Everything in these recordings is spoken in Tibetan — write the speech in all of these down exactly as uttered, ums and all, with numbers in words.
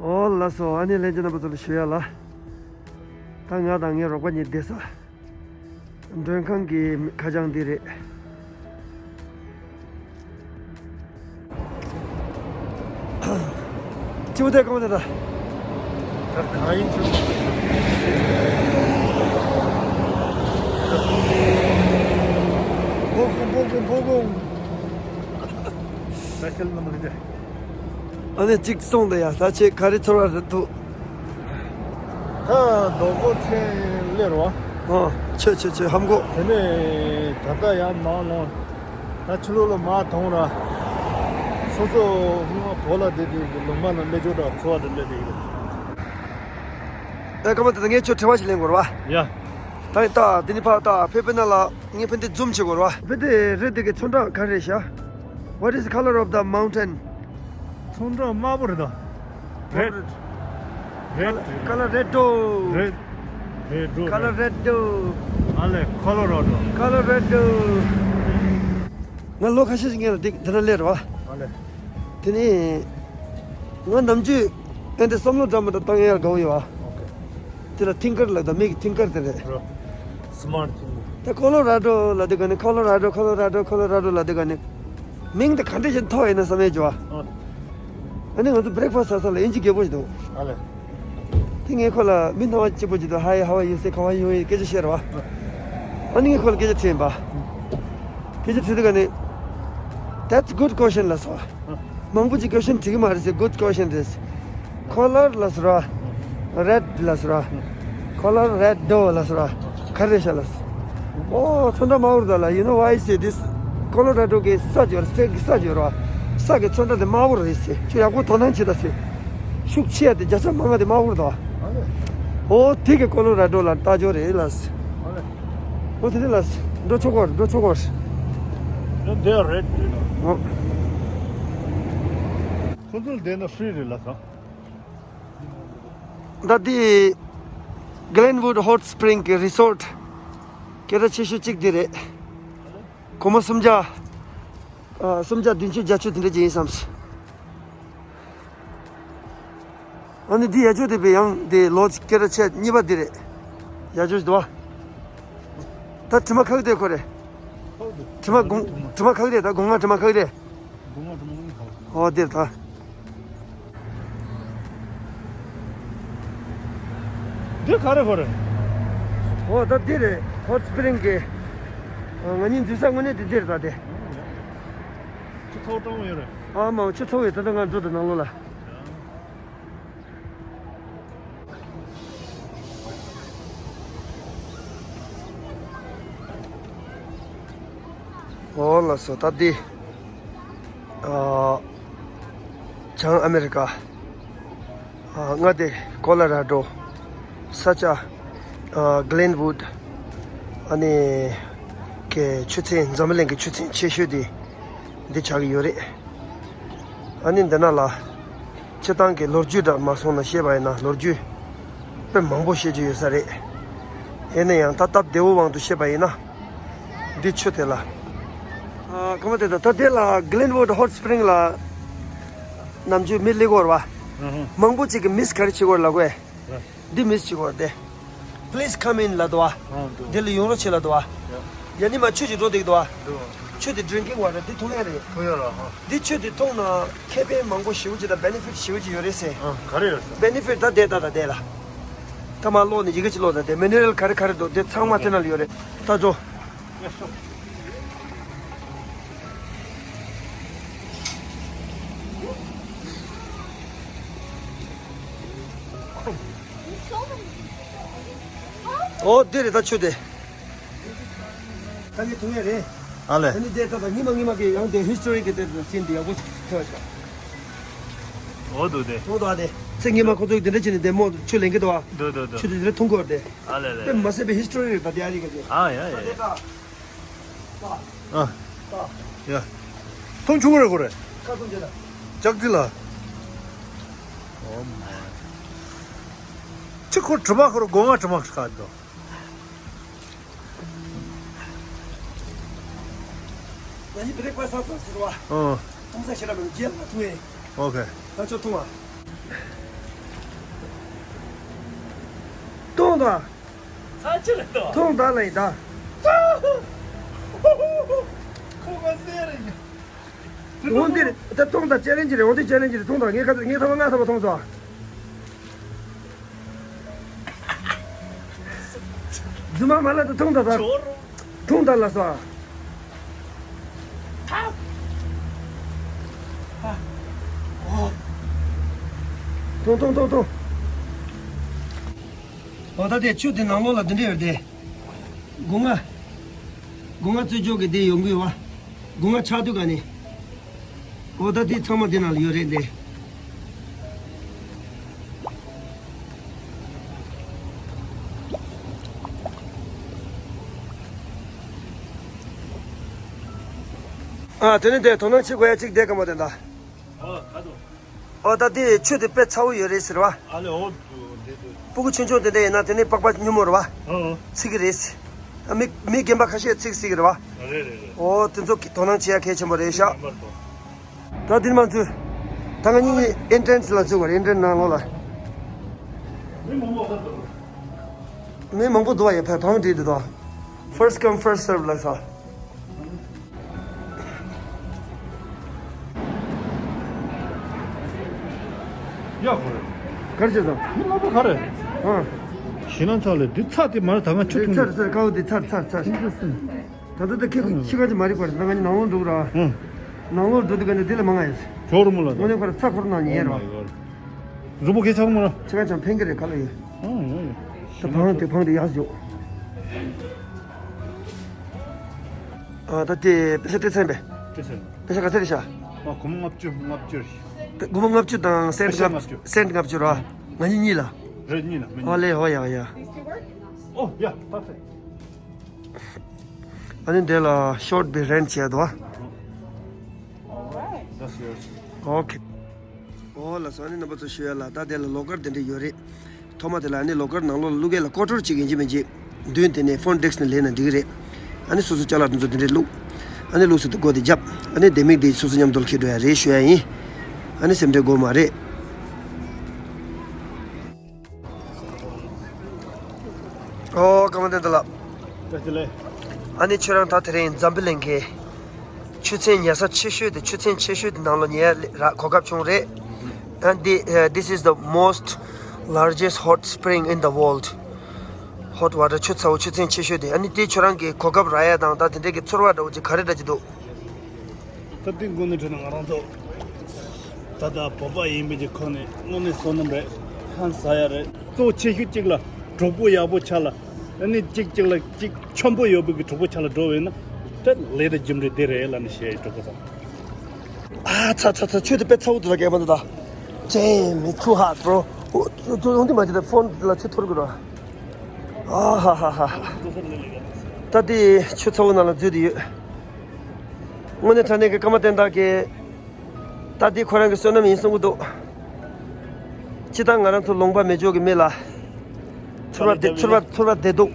ཨོ་ལགས་སོ། ཨ་ནི་ལྷན་རྒྱས་རྣམ་པ་ཚོ་ལ་ཞུ་ཡ་ལ། ད་ང་དང་ངའི་རོགས་པ་གཉིས་བསྡད་ས། མགྲོན་ཁང་གི་ཁ་བྱང་འདི་རེད། ཅི་བོ་དེ་གང་དེ་ད། ད་གང་ཡིན་ཚུལ། སྦོ་ཀུང་སྦོ་ཀུང་སྦོ་ཀུང་། ད་ཁྱེད་རྣམ་པ་ལ་དེ། ཨ་ནི་གཅིག་སོང་དེ་ཡ། ད་ཁྱེད་ག་རེ་ཚོར་བ་རེད་འདུག་ད་རྡོ་སྒོ་ཚན་སླེབས་རོ། ཨ་ཆེ་ཆེ་ཆེ་ཧམ་གོ། དེ་ནས་ད་ལྟ་ཡར་མར་ལོང་། ད་ཕྱི་ལོགས་ལ་མར་ཐོན་ར། སོ་སོ་སྔོན་མ་བོད་ལ་བསྡད་དུས་ཀྱི་ལུང་པ་ལ་སླེབས་ཆོག་ད་ཚོར་བ་དེ་སླེབས་དེ་ཡིན། ཨེ་ཀ་མ་དེ་ད་ངས་ཁྱོད་དྲི་བ་ཞིག་ལེན་དགོས་ར་བ། ཡ། ད་ཡིན་ད་དེ་ནི་ཕ་ད་ཕེ་ཕེ་ན་ལ། ངས་ཕན་དེ་zoom་བྱེད་དགོས་ར་བ། ཕན་དེ་རི་དེ་གི་ཚོན་ཁྲ་ག་རེ་ཤ། What is the color of the mountain? ཚོན་ཁྲ་དམར་པོ་རེད་ད། Red. Red. Color red དོ། Red. Red དོ། Color red དོ། ཨ་ལེ། Colorado. Colorado. ང་ལོ་ཁ་ཤས་ཤིག་ངས་ལ་འདི་འདི་ན་སླེབས་ར་བ། ཨ་ལེ། དེ་ནི་ང་ནམ་རྒྱུན་ཨེ་འདི་བསམ་བློ་འདྲ་མི་འདྲ་བཏང་ཡ་དགའ་བོ་ཡོད་བ། ཨོ་ཁེ། དེ་ལ་thinker་ལབ་ད། མིག་thinker་དེ་རེད། རོ། Smart thinker། ད་Colorado་ལབ་དུས་ག་ནི་Colorado Colorado Colorado་ལབ་དུས་ག་ནི་མིང་དེ་ག་འདྲ་ཞིག་ཐོགས་ཡིན་ན་བསམ་ཡས་བྱུང་བ། ཨ། ཨ་ནི་ང་ཚོ་breakfast་ཟ་ས་ལ་ཨིན་ཇི་རྒད་པོ་ཞིག་འདུག་ཨ་ལེ། དེ་ངས་ཁོ་ལ་མི་སྣང་བ་སྐྱིད་པོ་ཅིག་འདུག Hi, how are you? ཟེར། How are you? སྐད་ཆ་བཤད་ར་བ། ཨ་ནི་ངས་ཁོ་ལ་སྐད་ཆ་དྲིས་ཡིན་པ། སྐད་ཆ་དྲིས་དུས་ག་ནི། That's good question་ལབ་སོང་། མང་པོ་ཅིག་question་དྲི་གི་མ་རེད་ཟེར། Good question་རེད། Color་ལབ་སོང་ར། Red་ལབ་སོང་ར། Colorado་ལབ་སོང་ར། ག་རེ་ཤ་ལབ་སོང་། ཨོ་ཚོན་ཁྲ་དམར་པོ་རེད་ད་ལ། You know why I say this? Colorado་གི་ས་ཅིག་ཡོད་རེད། སའི་གི་ས་ཅིག་ཡོད་ར་བ། ས་གི་ཚོན་ཁྲ་དེ་དམར་པོ་རེད་ཟེར། ཁྱོད་ཡག་པོ་དོ་སྣང་བྱེད་ད་ཟེར། ཤུགས་ཆེ་ཡ་དེ་བརྒྱ་ཆ་མང་ང་དེ་དམར་པོ་རེད་ད། ཨོ་དེ་གི་Colorado་ལ་ལྟ་ཆོག་རེད་ལབ་སོང་། ཨོ་དེ་དེ་ལ་འགྲོ་ཆོག་གོ། འགྲོ་ཆོག་གོ། They are red, you know. ཨོ། ཁོ་ཚོ་བསྡད་ན་free་རེད་ལབ་སོང་། ད་དེ་Glenwood Hot Spring་གི་resort་སྐད་གྲགས་ཆེ་ཤོས་གཅིག་དེ་རེད། སྒོར་མོ་སུམ་བརྒྱ། ཨ། སུམ་བརྒྱ་བདུན་ཅུ་བརྒྱད་ཅུ་དེ་འདྲ་ཅིག་ཡིན་བསམས། ཨ་ནི་འདི་ཡ་ཅོ་དེ་བས་ཡང་དེ་ལོ་སྐད་གྲགས་ཆེ་གཉིས་པ་འདི་རེད། ཡ་ཅོ་ཞིག་འདུག་བ། ད་དྲི་མ་ཁག་དེ་ཁོ་རེད། དྲི་མ་དགུང་དྲི་མ་ཁག་དེ་ད་དགུང་ང་དྲི་མ་ཁག་དེ། དགུང་ང་དྲི་མ་ཁག་དེ། ཨོ་དེ་ད། འདི་ག་རེ་ཁོ་རེད། ཨོ་ད་འདི་རེད། Hot Spring་གི། ང་གཉིས་འཛུལ་ས་དངོས་གནས་དེ་འདི་རེད་ད་དེ། ཆུ་ཚོགས་སྤྲང་བོ་ཡོད་རེད། ཨ་མ་ཆུ་ཚོགས་ཡོད། ད་ལྟ་ང་འགྲོ་དང་ནང་ལོགས་ལ། ཨོ་ལགས་སོ། ད་འདི་ཨ་བྱང་ཨ་མེ་རི་ཀ་ཨ་མངའ་སྡེ་ཀོ་ལོ་ར་ཌོ་ས་ཆ་ཨ་གླེན་ཝུཌ་ཨ་ནི་གི་ཆུ་ཚན། འཛམ་བུ་གླིང་གི་ཆུ་ཚན་ཆེ་ཤོས་དེ་འདི་ཆགས་ཀྱི་ཡོད་རེད། ཨ་ནི་འདི་ན་ལ་སྤྱིར་བཏང་གི་ལོ་རྒྱུས་འདྲ་མ་སོང་ན་བཤད་པ་ཡིན་ན་ལོ་རྒྱུས་དཔེ་མང་པོ་བཤད་རྒྱུ་ཡོད་ས་རེད། ཡིན་ན་ཡང་ད་སྟབས་བདེ་བོ་དབང་དུ་བཤད་པ་ཡིན་ན་འདི་ཆུ་དེ་ལ། ཨ་ཁ་མ་དེ་ད་ད་དེ་ལ་གླེན་ཝུཌ་ཧོཊ་སི་པི་རིང་ལ་ནམ་རྒྱུན་མི་སླེབས་ཀྱི་ཡོད་རེད་བ། ཨ་ཧ། མང་པོ་ཅིག་གིས་མིས་ག་རེ་བྱེད་ཀྱི་ཡོད་རེད་ལབ་དགོས། འདི་མིས་བྱེད་དགོས་རེད་དེ། Please come in་ལབ་འདུག་བ། ཨ་འདུག་འདི་ལ་ཡོང་རོགས་བྱེད་ལབ་འདུག་བ། ཡ། ཡ་ནི་མ་ཆུ་ཅིག་འགྲོ་བསྡད་འདུག་བ། འདུག་ཆུ་དེ་ཌི་རིང་ཀིང་ཝ་ཊར་འདི་འཐུང་ཡ་རེད། འཐུང་ཡ་ར་ཧ། འདི་ཆུ་དེ་འཐུང་ན་ཁེ་ཕན་མང་པོ་ཞེ་པོ་ཅིག་དང་བེ་ནེ་ཕིཊ་ཞེ་པོ་ཅིག་ཡོད་རེད་ཟེར། ཨ་ག་རེ་ཡོད་ཟེར། བེ་ནེ་ཕིཊ་ད་དེ་ད་ད་དེ་ལ། ད་མ་ཀློག་ནས་ཡི་གེ་ཅིག་ཀློག་ད་དེ་མི་ནི་རལ་ག་རེ་ག་རེ་འདུག་དེ་ཚང་མ་དེ་ན་ལ་ཡོད་རེད། ད་འགྲོ། ཨོ་དེ་རེད་ད་ཆུ་དེ། ད་ངས་འཐུང་ཡ་རེད། ཨ་ལེ། ཨ་ནི་དེ་ད་ད་ཉི་མ་ཉི་མ་གི་ཡང་དེ་ཧིས་ཊོ་རི་གི་དེ་ད་སིན་དེ་ཡག་པོ་ཐོས་ཤག་ཨོ་འདུག་དེ། ཨོ་ད་དེ་ཚེ་སྔོན་མ་ཁོ་ཚོ་གི་དེ་འདྲ་བྱས་ནས་དེ་མོ་ཆུ་ལེན་གི་འདུག་ཨ། འདུག་འདུག་འདུག་ཆུ་དེ་དེ་འདྲ་འཐུང་གི་ཡོད་རེད་དེ། ཨ་ལེ་ལེ། དཔེ་མ་སྲིད་པའི་ཧིས་ཊོ་རི་རེད་ད་དེ་ཨ་རིག་ག་དེ། ཨ་ཡ་ཡ་ད་དེ་ཡ། ད། ཨ། ད། ཡ། ཐུང་ཆུང་རེད་ཁོ་རེ། ཁ་ཐུང་ཆེ་ད། ལྕགས་ཏི་ལ། ཨོ་མ། ཅི་ཁོ་དྲི་མ་ཁོ་རེ་སྒོ་ང་དྲི་མ་ཁ་དོ། ང་གཉིས་བི་རེག་ཕ་སི་ཊི་ཟ་ཚར་ཟེར་བ། ཨོ། ཐུང་ས་ཞེ་དྲག་མེད་རྗེས་ལ་ཐུང་ངེ། ཨོ་ཁེ། ད་ཆོ་ཐུང་བ། མཐོང་དང་། ཚ་ཅི་རེད་དོ། མཐོང་དང་ལ་ཡིན་ད། ཁོ་ག་སེ་རེད་ཡ། འོང་འདིར་ད་མཐོང་དང་ཅེ་ལེན་ཇི་རེད། འོང་འདིར་ཅེ་ལེན་ཇི་རེད། མཐོང་དང་། ངས་ཁ་ཚ་ངས་ཐ་མ་ང་ཐ་མ་མཐོང་སོང་། རྫུན་མ་མ་ལ་ད་མཐོང་དང་ད། མཐོང་དང་ལ་སོ། མཐོང་མཐོང་མཐོང་མཐོང་། འོ་ད་དེ་ཆུ་དེ་ནང་ལོགས་ལ་འདི་འདྲ་ཡོད་དེ། སྒོ་ང་། སྒོ་ང་རྩོད་འཇོག་གི་དེ་ཡོང་གི་ཡོད་བ། སྒོ་ང་ཆག་དུས་ག་ནས། འོ་ད་དེ་ཚང་མ་དེ་ནང་ལ་ཡོད་རེད་དེ། ཨ་དེ་ནི་དེ་དོ་སྣང་བྱེད་དགོས་ཡ་གཅིག་དེ་ག་མ་དེ་འདྲ། ཨ་ཁ་དོ། ཨོ་ད་དེ་ཆུ་དེ་དཔེ་ཚ་བོ་ཡོད་རེད་ཟེར་བ། ཨ་ལེ་ཨོ་དེ་དེ། སྤུ་གུ་ཆུང་ཆུང་དེ་འདྲ་ཡིན་ན་དེ་ནི་པགས་པ་སྙོམས་པོ་རེད་བ། ཨོ་ཨོ། ཚིག་གི་རེད། ཨ་མི་མི་རྒན་པ་ཁ་ཤས་ཚིག་ཚིག་གི་རེད་བ། རེད་རེད་རེད། ཨོ་དེ་ཚོ་དོ་སྣང་བྱེད་ཡ་གལ་ཆེན་པོ་རེད་ཤག་རྒན་པ་དོ། ད་འདིར་མ་འཛུལ། ད་ང་གཉིས་ཨེན་ཊི་རན་སི་ལ་འཛུལ་བ་རེད། ཨེན་ཊི་རན་སི་ནང་ལོགས་ལ། མི་མང་པོ་ཁ་འདུག་མི་མང་པོ་འདུག་བ་ཡ། ཕར་བང་བསྒྲིགས་འདུག་དོ། First come, first serve ལ་ས། ཡ་གོ་རེད། གར་བྱེད་དང་། མི་མང་པོ་ག་རེད། ཨ། ཞེ་ན་ཚ་ལས་འདི་ཚ་དེ་མ་རེད། ད་ང་ཆུ་འཐུང་ཚར་ཚར་ཀའོ་འདི་ཚར་ཚར་ཚར། ད་ལྟ་ད་ཁྱེད་ཁྱི་ག་ཅི་མ་རིག་པར་ད་ང་ནང་ལོགས་འགྲོ་གི་ར། ཨ། ནང་ལོགས་འགྲོ་དུས་ག་ནས་འདི་ལ་མ་ང་ཡིན། ཇོ་རུ་མོ་ལ་དངོས་གནས་ཁོ་ར་ཚ་ཁོ་ར་ནང་ཉལ་ར། གཟུགས་པོ་གས་ཚང་མ་ར། ཁྱི་ག་ཅང་ཕན་གི་རེད་ག་ལ་ཡོད། ཨ་ཡོད་ཡོད། ད་བང་དེ་བང་དེ་ཡག་ཞོག་ཨ་ད་དེ་པེ་ས་སྤྲད་ཚན་པས། སྤྲད་ཚན། པེ་ས་ག་ཚད་རེད་ཤག་ཨ་སྒོར་མོ་ལྔ་བཅུ་ལྔ་བཅུ་རེད། སྒོར་མོ་ལྔ་བཅུ་དང་སེན་ཊི་ལྔ་བཅུ། སེན་ཊི་ལྔ་བཅུ་ར། ང་གཉིས་གཉིས་ལ། རེད་གཉིས་ལ་མི་གཉིས། ཨ་ལེ་ཧོ་ཡ་ཡ། ཨོ་ཡ་པར་ཕེག་ཨ་ནི་འདི་ལ་ཤོར་ཊི་བི་རེན་ཊི་བྱས་འདུག་ཨ། That's yours. ཨོ་ཁེ། ཨོ་ལགས་སོ། ཨ་ནི་རྣམ་པ་ཚོ་ཞུ་ཡ་ལ་ད་དེ་ལ་ལོ་ཀར་དེ་འདྲ་ཡོད་རེད། ཐོག་མ་དེ་ལ་ཨ་ནི་ལོ་ཀར་ནང་ལོགས་ལ་བླུག་ཡ་ལ་ཀོ་ཊར་གཅིག་ཡིན་གཅིག་མིན་གཅིག་མདུན་དེ་ནས་ཕོན་ཌེ་སྐ་ནས་ལེན་ན་འགྲིག་གི་རེད། ཨ་ནི་སོ་སོ་ཅ་ལག་དེ་ཚོ་དེ་འདྲས་བླུག་ཨ་ནི་ལུགས་སྲོལ་དེ་སྒོ་དེ་བརྒྱབ། ཨ་ནི་ལྡེ་མིག་དེ་སོ་སོ་མཉམ་དུ་འཁྱེར་འགྲོ་ཡ་རེད་ཞུ་ཡ་ཡིན། ཨ་ནི་སེམས་ཁྲལ་དགོས་མ་རེད། ཨོ་ཀརྨ་བསྟན་རྡོར་ལགས། བཀྲ་ཤིས་བདེ་ལེགས། ཨ་ནི་ཁྱོད་རང་ད་དེ་རིང་འཛམ་བུ་གླིང་གི་ཆུ་ཚན་ཉལ་ས་ཆེ་ཤོས་དེ། ཆུ་ཚན་ཆེ་ཤོས་དེ་ནང་ལོགས་ཉལ་ཡ་རག་གོ་སྐབས་བྱུང་རེད། And the, uh, this is the most largest hot spring in the world. Hot water. ཆུ་ཚ་བོ་ཆུ་ཚན་ཆེ་ཤོས་དེ། ཨ་ནི་དེ་ཁྱོད་རང་གི་གོ་སྐབས་རག་ཡ་དང་ད་དེ་འདྲས་ཀྱི་ཚོར་བ་འདྲ་བོ་ཅིག་ག་རེ་འདྲ་ཅིག་འདུག་ད་ལྟའི་དངོས་གནས་དྲན་ན་ང་རང་ཚོ་ད་ལྟ་བོད་པ་ཡིན་པའི་གི་ཁོ་ནས་དངོས་གནས་བསོད་ནམས་རེད། ཧང་སང་ཡ་རེད། གཙོ་ཆེ་ཤོས་གཅིག་ལ་གྲོགས་པོ་ཡག་པོ་ཆགས་ལ། ཨ་ནི་གཅིག་གཅིག་ལ་གཅིག་འཆམ་པོ་ཡོད་པའི་གི་གྲོགས་པོ་ཆགས་ལ་འགྲོ་བས་ན་ད་ལས་ད་རྒྱུ་འབྲས་འདི་རེད་ལབ་ནས་བཤད་ཡོད། གྲོགས་པོ་ཚོ། ཨ་ཚ་ཚ་ཚ། ཆུ་དེ་དཔེ་ཚ་བོ་འདུག་ད་རྒན་པ་འདུག་ད། Damn, it's too hot, bro. འོ་འདི་མ་བྱེད་ད་ཕོན་ལ་ཆུ་འཐོར་གི་ར། ཨ་ཧ་ཧ་ཧ། ད་དེ་ཆུ་ཚ་བོ་ནང་ལ་འཛུལ་དེ་ཡོད། དངོས་གནས་དྲང་གནས་ཀྱི་ཀརྨ་བསྟན་རྡོར་གྱིས་ད་འདི་ཁོ་རང་གི་བསོད་ནམས་ཡིན་གསུང་གི་འདུག་སྤྱིར་བཏང་ང་རང་ཚོ་ལུང་པ་མེ་སྒྱོགས་ཀྱི་མི་ལ་ཚོར་བ་བདེ། ཚོར་བ་ཚོར་བ་བདེ་སྡུག་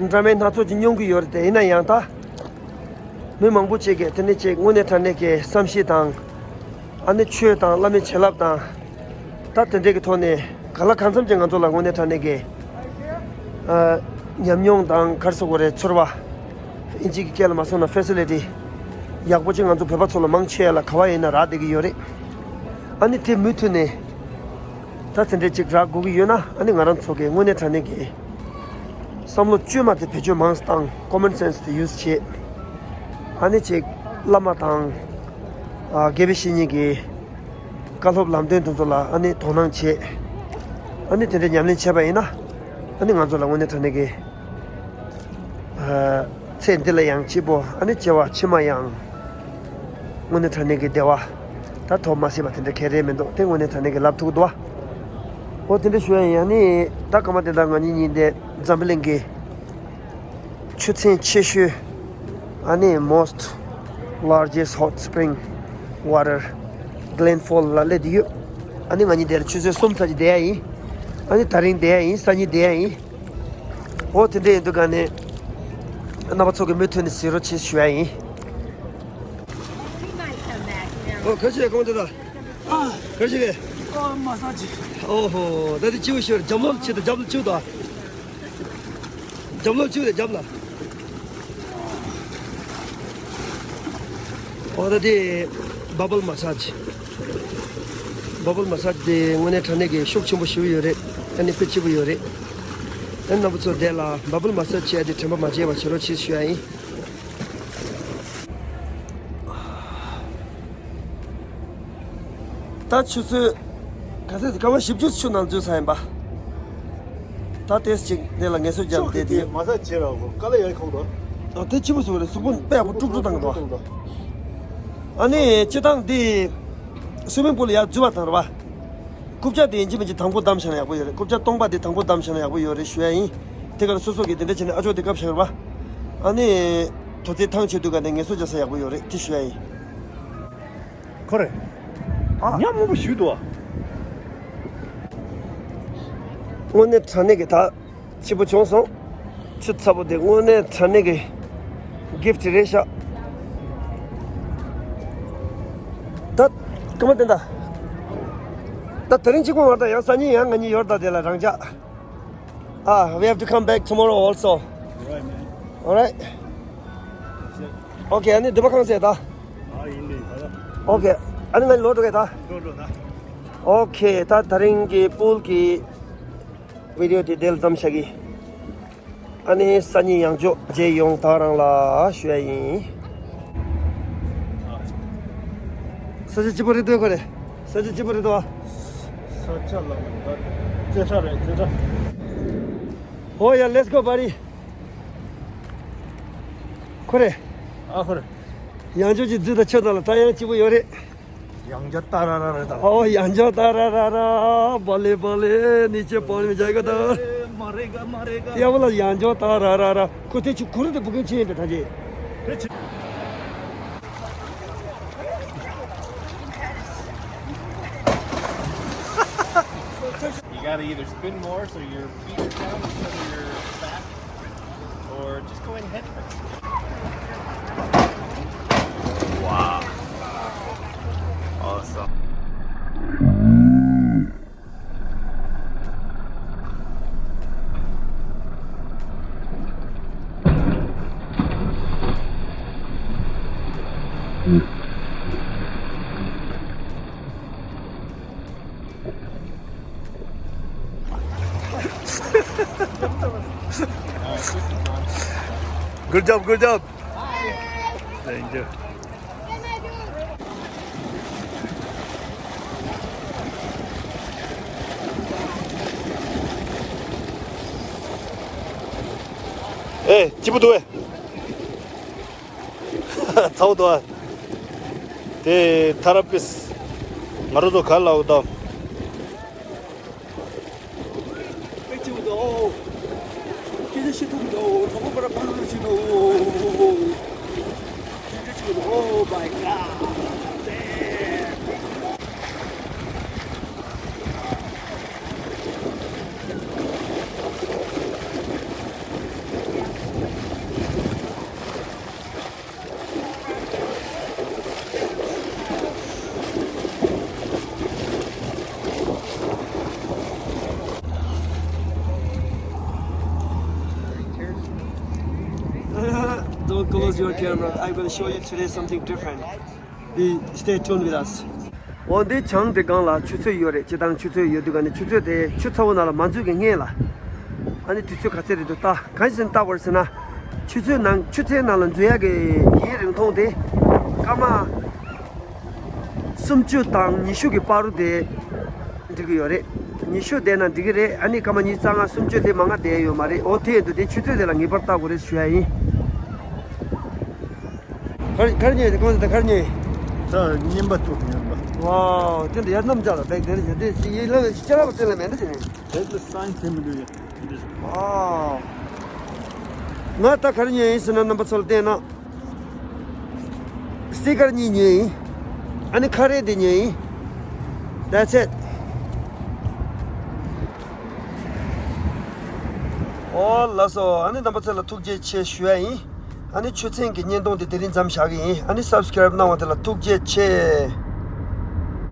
འདྲ་མིན་སྣ་ཚོགས་ཅིག་མྱོང་གི་ཡོད་རེད་དེ། ཡིན་ན་ཡང་ད་མི་མང་པོ་ཅིག་གིས་དེ་ནི་ཅིག་དངོས་གནས་དྲང་གནས་ཀྱི་བསམ་ཤེས་དང་། ཨ་ནི་ཆོས་དང་བླ་མའི་བྱིན་རླབས་དང་། ད་དེ་འདྲས་ཀྱི་ཐོག་ནས་གང་ལ་གང་འཚམ་ཅིག་ང་ཚོ་ལ་དངོས་གནས་དྲང་གནས་ཀྱི་ཨ་ཉམས་མྱོང་དང་ག་རེ་ཟེར་དགོས་རེད། ཚོར་བ། ཨིན་ཇི་གི་སྐད་ལ་མ་སོང་ན་ཕེ་སི་ལི་ཊི་ཡག་པོ་ཅིག་ང་ཚོ་བོད་པ་ཚོ་ལ་མང་ཆེ་བ་ལ་ག་བ་ཡིན་ན་རག་བསྡད་ཀྱི་ཡོད་རེད། ཨ་ནི་དེ་མུ་མཐུད་ནས་ད་དེ་འདྲས་ཅིག་རག་དགོས་ཀྱི་ཡོད་ན། ཨ་ནི་ང་རང་ཚོ་གི་དངོས་གནས་དྲང་གནས་ཀྱི་བསམ་བློ་བཅོས་མ་དེ་བེད་སྤྱོད་མང་ཙམ་བཏང་། ཀོ་མན་སེན་སི་དེ་ཡུ་སི་བྱེད། ཨ་ནི་ཅིག་བླ་མ་དང་ཨ་དགེ་བའི་བཤེས་གཉེན་གྱི་བཀའ་སློབ་ལམ་སྟོན་དེ་ཚོ་ལ་ཨ་ནི་དོ་སྣང་བྱེད། ཨ་ནི་དེ་འདྲ་ཉམས་ལེན་བྱས་པ་ཡིན་ན། ཨ་ནི་ང་ཚོ་ལ་དངོས་གནས་དྲང་གནས་ཀྱི་ཨ་ཚེ་འདི་ལ་ཡང་སྐྱིད་པོ། ཨ་ནི་སྐྱེ་བ་ཕྱི་མ་ཡང་དངོས་གནས་དྲང་གནས་ཀྱི་བདེ་བ་ད་ཐོབ་མ་སྲིད་པ་དེ་འདྲ་ག་རེ་མི་འདུག་དེ་དངོས་གནས་དྲང་གནས་ཀྱི་ལབ་ཐུབ་འདུག་བ། འོ་དེ་འདྲ་ཞུ་ཡ་ཡིན། ཨ་ནི་ད་ཀརྨ་བསྟན་རྡོར་ང་གཉིས་གཉིས་དེ་འཛམ་བུ་གླིང་གི་ཆུ་ཚན་ཆེ་ཤོས་ཨ་ནི་most largest hot spring water, Glen Falls ལ་སླེབས་བསྡད་ཡོད། ཨ་ནི་ང་གཉིས་དེར་ཆུ་ཚོད་གསུམ་ཙམ་ཅིག་བསྡད་ཡ་ཡིན། ཨ་ནི་ད་རིང་བསྡད་ཡ་ཡིན། སང་ཉིན་བསྡད་ཡ་ཡིན། འོ་དེ་འདྲ་ཡིན་དུས་ག་ནས་རྣམ་པ་ཚོ་གི་མུ་མཐུད་ནས་གཟིགས་རོགས་བྱེད་ཞུ་ཡ་ཡིན། འོ་ཁ་ཤས་གོང་དེ་ད། ཨ། ཁ་ཤས་གས། ཨོ་མ་ས་ཅི། ཨོ་ཧོ། ད་དེ་ཅིའུ་ཤོར་རྒྱབ་ལོག་ཆེད་དུ་རྒྱབ་ལོག་ཅིའུ་ད། རྒྱབ་ལོགས་གཅིག་རེད། རྒྱབ་ལ། འོ་ད་དེ་བ་བལ་མ་སཱཇ། བ་བལ་མ་སཱཇ་དེ་དངོས་གནས་དྲང་གནས་ཀྱི་ཤུགས་ཆེན་པོ་ཞེ་པོ་ཡོད་རེད། ཨ་ནི་དཔེ་སྐྱིད་པོ་ཡོད་རེད། ཨ་ནི་རྣམ་པ་ཚོ་དེ་ལ་བ་བལ་མ་སཱཇ་བྱས་ཏེ་དྲན་པ་མ་བརྗེད་པ་བྱེད་རོགས་བྱེད་ཞུ་ཡ་ཡིན། ད་ཆུ་ཚོད་ག་ཚོད་སྐར་མ་བཞི་བཅུ་ཆུ་ནང་འཛུལ་ཚར་ཡིན་པ། ད་ཏེས་ཅིག་འདི་ལ་ངལ་གསོ་རྒྱབ་དེ་དེ། མ་ས་བྱེད་ར་གོ་ཀ་ལ་ཡར་ཁོག་དོ། ཨ་དེ་ཆི་མོ་ཟེར་བ་རེད། གཟུགས་པོ་དཔེ་ཡག་པོ་དཀྲུག་དཀྲུག་བཏང་གི་འདུག་ཨ་ནི་སྤྱི་བཏང་འདི་སུ་མིང་པུལ་ལ་ཡར་འཛུལ་བ་དང་རེད་བ། རྐུབ་ཀྱག་དེ་ཡིན་གཅིག་མིན་གཅིག་དང་པོ་བསྡམས་བཞག་ན་ཡག་པོ་ཡོད་རེད། རྐུབ་ཀྱག་སྟོང་པ་དེ་དང་པོ་བསྡམས་བཞག་ན་ཡག་པོ་ཡོད་རེད་ཞུ་ཡ་ཡིན། དེ་ག་ལ་སོ་སོ་གིས་དེ་འདྲ་བྱས་ནས་ཨ་ཅོ་དེ་སྐབས་ཤར་བ། ཨ་ནི། དོ་ཚིགས་ཐང་ཆད་དུས་ག་ནས་ངལ་གསོ་རྒྱག་ས་ཡག་པོ་ཡོད་རེད་དེ་ཞུ་ཡ་ཡིན། ཁོ་རེ། ཨ། ཉམས་མང་པོ་ཞུས་འདུག་ཨ། དངོས་གནས་དྲང་གནས་ཀྱི་ད་སྐྱིད་པོ་བྱུང་སོང་། ཆུ་ཚ་པོ་དེ་དངོས་གནས་དྲང་གནས་ཀྱི་གིཕ་ཊི་རེད་ཤག་ད་སྐར་མ་བསྟན་ད། ད་དེ་རིང་གཅིག་པོ་མ་རེད་ད། ཡང་སང་ཉིན་ཡང་ང་གཉིས་ཡོད་ད། དེ་ལ་རང་འཇགས། Ah, we have to come back tomorrow also. All right, man. All right. Okay, ཨ་ནི་འདི་པ་ཁང་ཟེར་ད། ཨ་ཡིན་ནི་ད་ད། Okay, ཨ་ནི་ང་ལོག་འགྲོ་གི་ད། འགྲོ་འགྲོ་ད། Okay, ད་དེ་རིང་གི་པུལ་གྱི་བི་ཌི་ཡོ་དེ་དེ་ལ་མཚམས་བཞག་གི། ཨ་ནི་སང་ཉིན་ཡང་ཅོག་མཇལ་ཡོང་ད་རང་ལ་ཞུ་ཡ་ཡིན། ས་ཆ་སྐྱིད་པོ་རེད་འདུག་ག་རེ། ས་ཆ་སྐྱིད་པོ་རེད་འདུག་ཨ། ས་ཆ་ལ་ད་རྩེ་ཁྲ་རེད་རྩེ་ཁྲ། Oh yeah, let's go, buddy. ཁོ་རེ། ཨ་ཁོ་རེ། ཡང་ཅོག་ཅིག་འཛུལ་དང་ཆོད་དང་ལ་ད་ཡང་སྐྱིད་པོ་ཡོད་རེད། ཡང་ཅོག་ཏ་ར་ར་རེད་ད། ཨོ་ཡང་ཅོག་ཏ་ར་ར་ར། བ་ལེ་བ་ལེ་ནི་ཅེ་པོ་ནི་མི་ཇའི་ག་ད། མ་རེ་ག་མ་རེ་ག། ཡ་བ་ལ་ཡང་ཅོག་ཏ་ར་ར་ར། ཁོ་དེ་ཆུ་ཁུ་རུ་དེ་བུ་གུ་ཆེ་ཡིན་པའི་ཐང་ཆེ། You gotta either spin more so your feet are down instead of your back, or just go in head first. Wow. Awesome. Good job, good job. Thank you. ཨེ། སྐྱིད་པོ་འདུག་ཨེ། ཚ་བོ་འདུག་ཨ། དེ་ཐ་ར་པིས་ང་རོ་ཚོ་ག་ལ་འོ་ད། Oh my God. Don't close your camera. I'm gonna show you today something different. Be, stay tuned with us. འོ་འདི་བྱང་དེ་སྒང་ལ་ཆུ་ཚོད་ཡོད་རེད། སྤྱིར་བཏང་ཆུ་ཚོད་ཡོད་དུས་ག་ནས་ཆུ་ཚོད་དེ་ཆུ་ཚ་བོ་ནང་ལ་མ་འཛུལ་གི་སྔོན་ལ། ཨ་ནི་དུས་ཚོད་ག་ཚད་རེད་འདུག་ལྟ། གང་ཞིག་ལྟ་བར་ཟེར་ན། ཆུ་ཚོད་ནང་ཆུ་ཚོད་ནང་ལ་འཛུལ་ཡག་གི་ཡུན་རིང་ཐུང་དེ་སྐར་མ་སུམ་ཅུ་དང་ཉི་ཤུ་གི་བར་དུ་དེ་འགྲིག་གི་ཡོད་རེད། ཉི་ཤུ་བསྡད་ན་འགྲིག་གི་རེད། ཨ་ནི་སྐར་མ་ཉི་ཤུ་རྩ་ལྔ་སུམ་ཅུ་ལས་མང་ང་བསྡད་ཡོད་མ་རེད། འོ་དེ་ཡིན་དུས་དེ་ཆུ་ཚོད་དེ་ལ་ངེས་པར་ལྟ་དགོས་རེད་ཞུ་ཡ་ཡིན། གར་གར་ཉོས་དེ་གོང་དེ་གར་ཉོས། ད་རྔན་པ་ཐུག་རྔན་པ། ཝའོ། དེ་འདྲ་ཡར་རྣམ་ཅག་ལ་བེག་དེར་ཡོད་དེ་ཅི་ཡིན་ལ་ཅི་ལ་བ་དེ་ལ་མེད་འདྲ་ཅི་ནས། དེ་ལ་སའིན་ཐེབས་མི་འདུག་ཡ། ཝའོ། ང་ད་གར་ཉོས་ཡིན་ཟེར་ན་རྣམ་པ་ཚོ་ལ་བསྟན་ན། སི་ཀར་གཉིས་ཉོས་ཡིན། ཨ་ནི་ཁ་རས་དེ་ཉོས་ཡིན། That's it. ཨོ་ལགས་སོ། ཨ་ནི་རྣམ་པ་ཚོ་ལ་ཐུགས་རྗེ་ཆེ་ཞུ་ཡ་ཡིན། ཨ་ནི་ཆུ་ཚན་གྱི་བརྙན་ཐུང་དེ་དེ་རིང་མཚམས་བཞག་གི་ཡིན། ཨ་ནི་སབ་སི་ཀ་རབ་གནང་བ་དེ་ལ་ཐུགས་རྗེ་ཆེ།